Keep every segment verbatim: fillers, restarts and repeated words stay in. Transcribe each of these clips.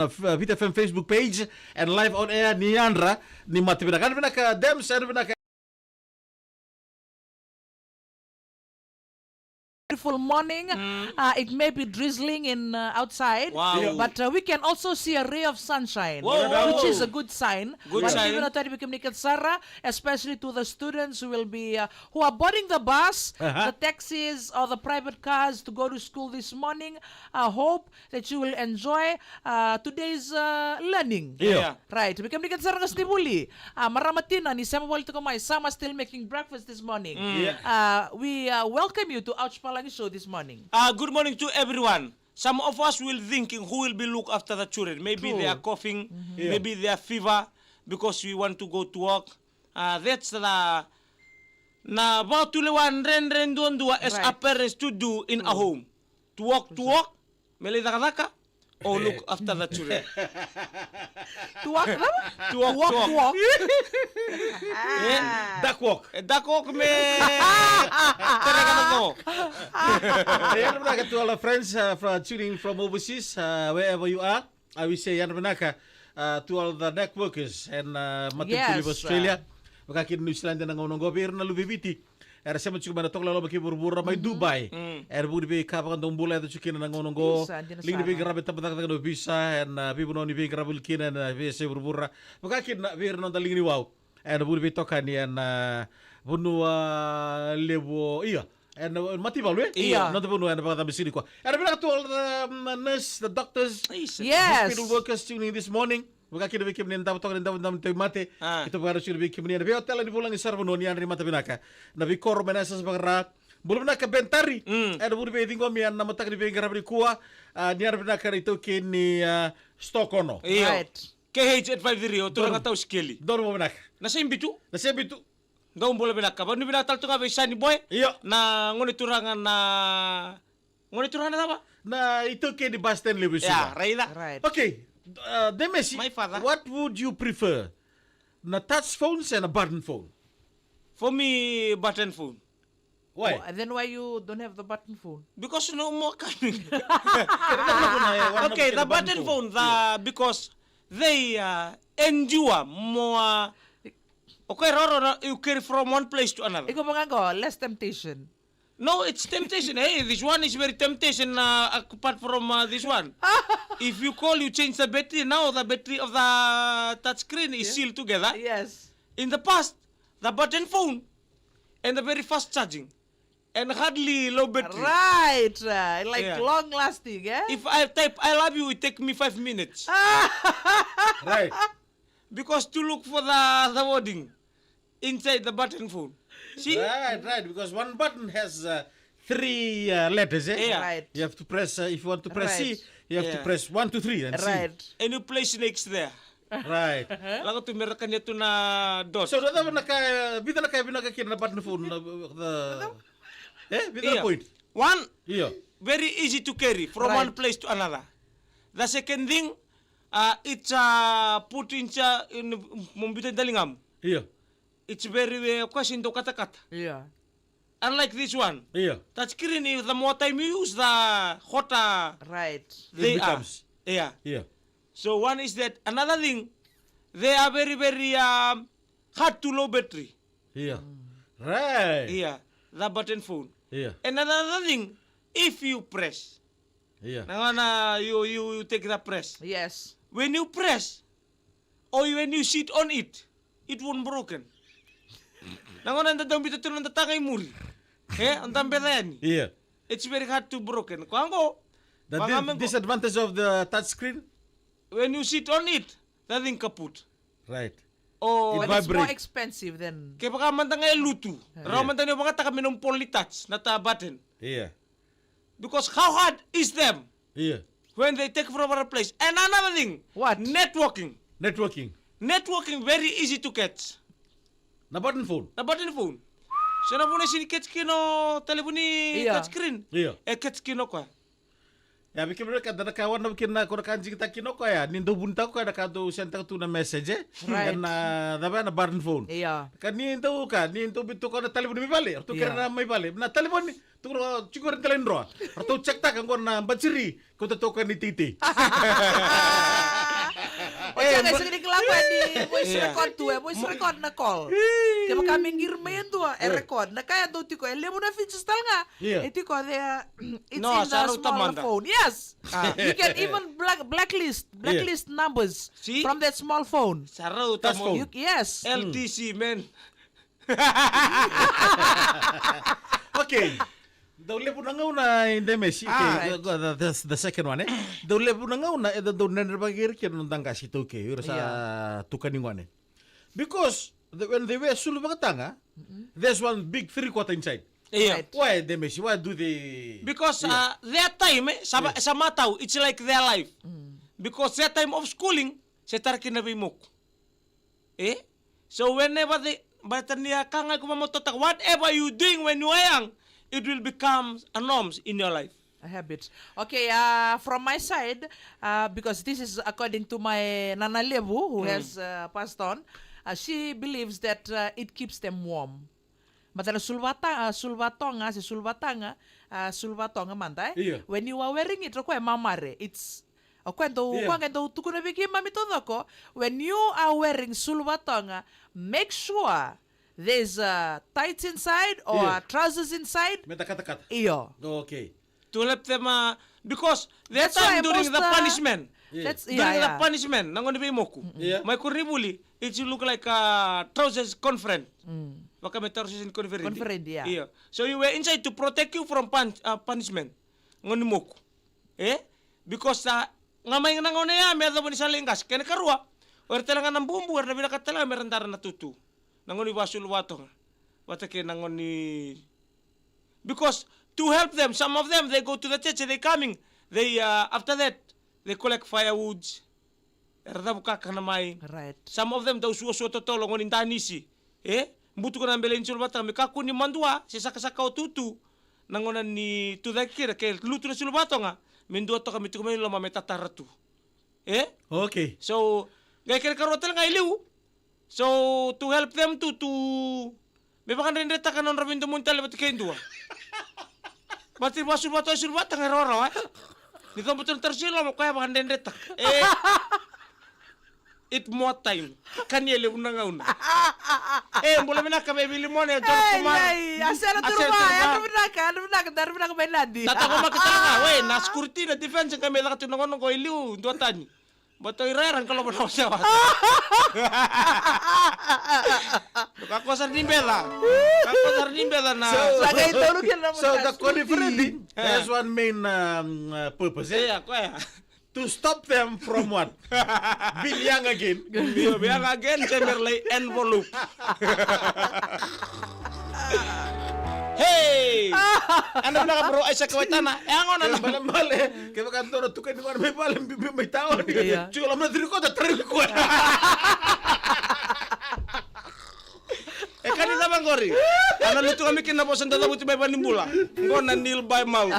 uh, F- uh, Vita F M Facebook page and live on air. Ni yadra, ni mata vinaka. Yadra vinaka, Dems, yadra vinaka. Beautiful morning. Uh, it may be drizzling in uh, outside, Wow. but uh, we can also see a ray of sunshine, Wow. which is a good sign. Good But sign. Even though, especially to the students who will be uh, who are boarding the bus, Uh-huh. the taxis, or the private cars to go to school this morning. I hope that you will enjoy uh, today's uh, learning. Yeah. Right. Vei kemuni kece sara ga sa vuli. Uh, marama tina, ni sema voli toka mai. Some are still making breakfast this morning. Yeah. Uh, we uh, welcome you to Ouch Palagi Show this morning. Uh, good morning to everyone. Some of us will thinking who will be look after the children. Maybe True. they are coughing, Yeah. maybe they are fever, because we want to go to work. Uh, that's the na vatulewa dredre duadua as a Right. parents to do in a home. To work, to work, me lai cakacaka, or look after the children. To work, no? To work, Walk, to work. walk. Eh, Duck walk. eh, duck walk me tere kana co. Hey, yadra vinaka to all our friends uh, from tuning from overseas, uh, wherever you are. I will say yadra vinaka uh, to all the networkers and uh, Matabuli of Yes, Australia. Vaka kina New Zealand na gauna oqo, vei ira na luve i Viti era sema tiko mai na tokalau loma kei vuravura mai Dubai. Era vuku ni veika vakadobula e yaco tiko kina na gauna oqo. Isa, dina Liga ni sara. veiqaravi, tabacakacaka na ovisa ena veivanua ni veiqaravi kina ena veiyasai vuravura. Vaka kina vei ira na noda liga ni wau ena vuku ni veitokani ena vanua levu o, ia, ena mataivalu, e? Ia. Noda vanua ena vakacaba siga nikua. Era vinaka tu all the um, nurse, the doctors, Isa. Yes. hospital workers tuning in this morning. Vaka kina vei kemuni na davo toka ni davo, davo ni tauvimate. Ah. Keitou vakarautaka vei kemuni ena veiotela ni vulagi sara vanua, ni yadra, ni mata vinaka. Na veikoro mai na yasayasa vakaRa. Bula vinaka Bentari. Mm. Ena vuku ni veiciqomi ena mataka ni veiqaravi nikua. Ah, ni yadra vinaka na itaukei ni ah, Stokono. Io. Right. K H eight five three, o turaga Donu. Tau Sikeli. Donu mo vinaka. Na Seibitu. Na Seibitu. Dou bula vinaka. Vanu vinaka tale tu ga vei Sani Boy. Io. Na gone turaga na Gone turaga na cava? Na itaukei ni bus stand levu e Suva. Yeah, raica. Right. Okay, uh, Demesi, My father. What would you prefer? Na touch phone se na button phone? For me, button phone. Why? Oh, and then why you don't have the button phone? Because no more coming. Okay, the button phone, the, because they uh, endure more. Okay, roro, you carry from one place to another. Iko manga go, less temptation. No, it's temptation. Hey, this one is very temptation uh, apart from uh, this one. If you call, you change the battery. Now the battery of the touch screen is sealed together. Yes. In the past, the button phone and the very fast charging and hardly low battery. Right. Uh, like Yeah. long lasting, eh? If I type "I love you," it take me five minutes. Right. Because to look for the, the wording inside the button phone. See? Right, right. Because one button has uh, three uh, letters, eh? Yeah. Right. You have to press, uh, if you want to press Right. C, you have to Yeah. press one, two, three, and C. Right. And you place next there. Right. Lako tu me rakania tu na dot. So, na cava na ka, vica na ka e vinaka kina na button phone, na, the, eh, vica na Yeah. point. One, Yeah. very easy to carry from Right. one place to another. The second thing, uh, it's uh, put in, uh, in mo biuta i daligamu. Yeah. It's very uh, question do katakata. Yeah. Unlike this one, Yeah. touch screen, if the more time you use, the hotter Right. It they are. becomes. Yeah. Yeah. So one is that. Another thing, they are very, very um, hard to low battery. Yeah. Right. Yeah, the button phone. Yeah. And another thing, if you press, Yeah. na gona you, you, you take the press. Yes. When you press, or when you sit on it, it won't broken. Na gona da dau biuta tu na da taga i muri. E, da beca yani. Yeah. It's very hard to broken. Koya qo, The vaka dis- me qo. disadvantage of the touch screen? When you sit on it, the thing kaput. Right. Oh, It But it's more vibrate. expensive than kevaka mada ga e lutu. Rawa Yeah. mada ni o vakataka me nomu polo ni touch na ta button. Yeah. Because how hard is them Yeah. when they take from other place? And another thing, What? networking. Networking. Networking very easy to catch. Na button phone. Na button phone. So na vuna sini catch kina o telefoni Yeah. touch screen. Yeah. E catch kina o koya. Ya, vei kemuni ka da na ka wana kina ko na ka jigitaka kina o koya, ni dou vunitaka o koya na ka dou senditaka tu na message, e? Right. Ena, cava ya, na button phone. Iya. Ka ni dou ka, ni dou biuta o koya na talevoni mai vale, ratou kere Iya. na mai vale. Na talevoni, tukuna o koya, tiko ira na talevoni droa. Ratou check taka qo na batiri, kauta toka ni teitei. E sega ni kila koya ni voice record tu, e voice record na call. Kevaka me qiri mai e dua, e record. Na ka e dau tiko, e levu na features tale ga. E tiko there, it's in the small phone. Yes. You can even black, blacklist, blacklist numbers from that small phone. Sa rauta mo. You, yes. L T C, man. Okay. Dau levu na gauna e Demesi. Ah, okay, right. The, the, the, the second one, eh? Dau levu na gauna e dau dredre vaka kina na noda qase iTaukei, o ira sa tukuni gone. Because the, when they wear sulu vakataga, there's one big three quarter inside. Io. Right. Why, Demesi? Why do they? Because, uh, their time, eh, sa, sa matau, it's like their life. Because their time of schooling, se tara kina vei moku. Eh? So whenever they, baleta ni a ka ga iko vakamatautaka, whatever you doing when you are young, it will become a norms in your life. A habit. Okay, uh, from my side, uh, because this is according to my Nana Levu, who has, uh, passed on, uh, she believes that, uh, it keeps them warm. Baleta na sulu vata-, uh, sulu vatoga, se sulu vataga, uh, sulu vatoga mada, eh? When you are wearing it, o koya e mamare. It's, o koya e dau, o koya e dau tukuna vei keimami taucoko, when you are wearing sulu vatoga, make sure there's, uh, tights inside or, uh, trousers inside. Me da katakata. Io. Okay. To help them, uh, because that time during the punishment, during the punishment, na gauna vei moku. Mai koronivuli, it look like, uh, trousers conference. Vaka me trousers conference. Conference, yeah. Io. So you were inside to protect you from pun-, uh, punishment. Gauna ni moku. Eh? Because, uh, ga mai na gauna ya me yacova ni sa lai qase. Kena ikarua, o ira tale ga na bubu, era na vinakata tale ga me ra dara na tutu. Na gauna ni vakasulu vatoga. Vata kei na gauna ni, because to help them, some of them, they go to the church, they coming, they, uh, after that, they collect firewoods. Era cavu kakana mai. Right. Some of them dau suasua totolo gauna ni danisi. Eh? Butuka na bele ni sulu vatoga me kakua ni madua, se sakasaka o tutu. Na gauna ni tucake kina, ke lutu na sulu vatoga, me dua toka me tiko mai loma me tatara tu. Eh? Okay. So, qai kena ikarua tale ga i liu. So, to help them to, to, me vakadredretaka na nodra veidomoni tale vata kei dua. Vata ni vakasulu vatoga, sulu vatoga e rawarawa, eh? Ni coba tu na tarausese i loma, o koya e vakadredretaka. Eh? Eat more time. Kania levu na gauna. Eh, bula vinaka vei Vilimone, John Kumar. Ai, a sena turu va, yadra vinaka, yadra vinaka, yadra vinaka mai Nadi. Tata ko maki tale ga, we, na security, na defense, ka me caka tu na gauna qo i liu, dua tani. Bato ira era qalovo na wasewase. Ka kosa ni beca. Ka kosa ni beca na. So, so the conference has one main, um, uh, purpose, eh? Yeah, koya. To stop them from what? Being young again. Being young again, se me ra lai envelope. Hey! Ena vinaka bro, Isaac Waitana. E yaga na. Balebale, kevaka dua na tukuni gone mai vale, biubiu mai taoni. Ia. Tiko loma na three quarter, tara koya. E ka ni cava qori? Ena lutu ga mai kina na vosa da cavuti mai valenibula. Qo na Neil by Mouth.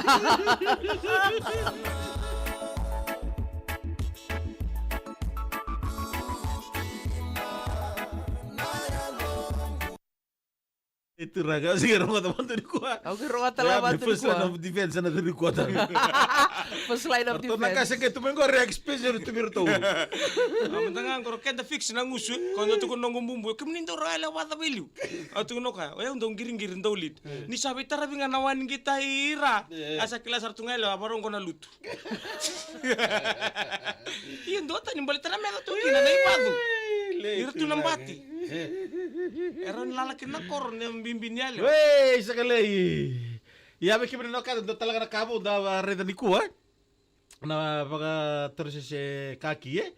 E turaga, au sega ni rogoca vata nikua. Au qai rogoca tale ga vata nikua. First line of defense ena three quarter. First line of defense. Ratou na ka se qai tu mai qori, expensive tu vei ratou. Au mada ga qori keda fix na gusu, ko dou tukuna noqu bubu, kemuni dau rawa yalewa vata vei liu. Au tukuna o koya, o yau dau qiriqiri, dau lead. Ni sa veitaravi ga na wani qita i ra. A sa kila sara tu ga yalewa, a varau qo na lutu. Ia dua tani baleta na meca tu kina na ivacu. Ira tu na bati. Era ni lala kina na koro ni bibi ni yalewa. Wei, sa kalei. Ia vei kemuni na wekada, dua tale ga na ka vou da raica nikua, eh? Na vakatorisese kaki, eh?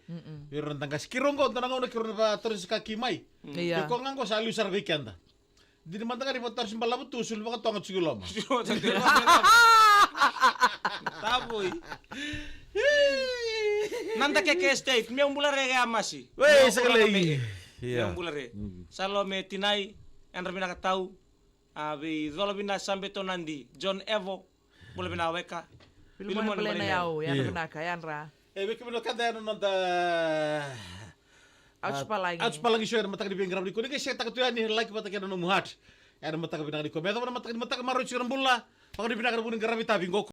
Vei ira na daqasi. Keirau qo, dua na gauna keirau na vakatorisese kaki mai. Ia. Ke ko ga qo sa liu sara vei keda. Dina mada ga ni vakatorisese balavu tu, sulu vakatoga tiko i loma. Tavoi. Nada keke estate, meu bula re a masi. Wei, sa kalei. Ia. Meu bula re. Sa lo me tinai, yadra vinaka tau. A vei Cola Vina Sabeto Nadi, John Evo. Bula vinaka weka. Vilimone Bale na Yau, yadra vinaka, yadra. E vei kemuni na wekada, ya na noda Ouch Palagi. Ouch Palagi Show ena mataka ni veiqaravi nikua. Ni qai share taka tu yani, like vata kei na nomu heart. Ena mataka vinaka nikua. Me yacova na mataka ni mataka, marau tiko na bula. Vakavinavinaka na vu ni qaravi tavi qo.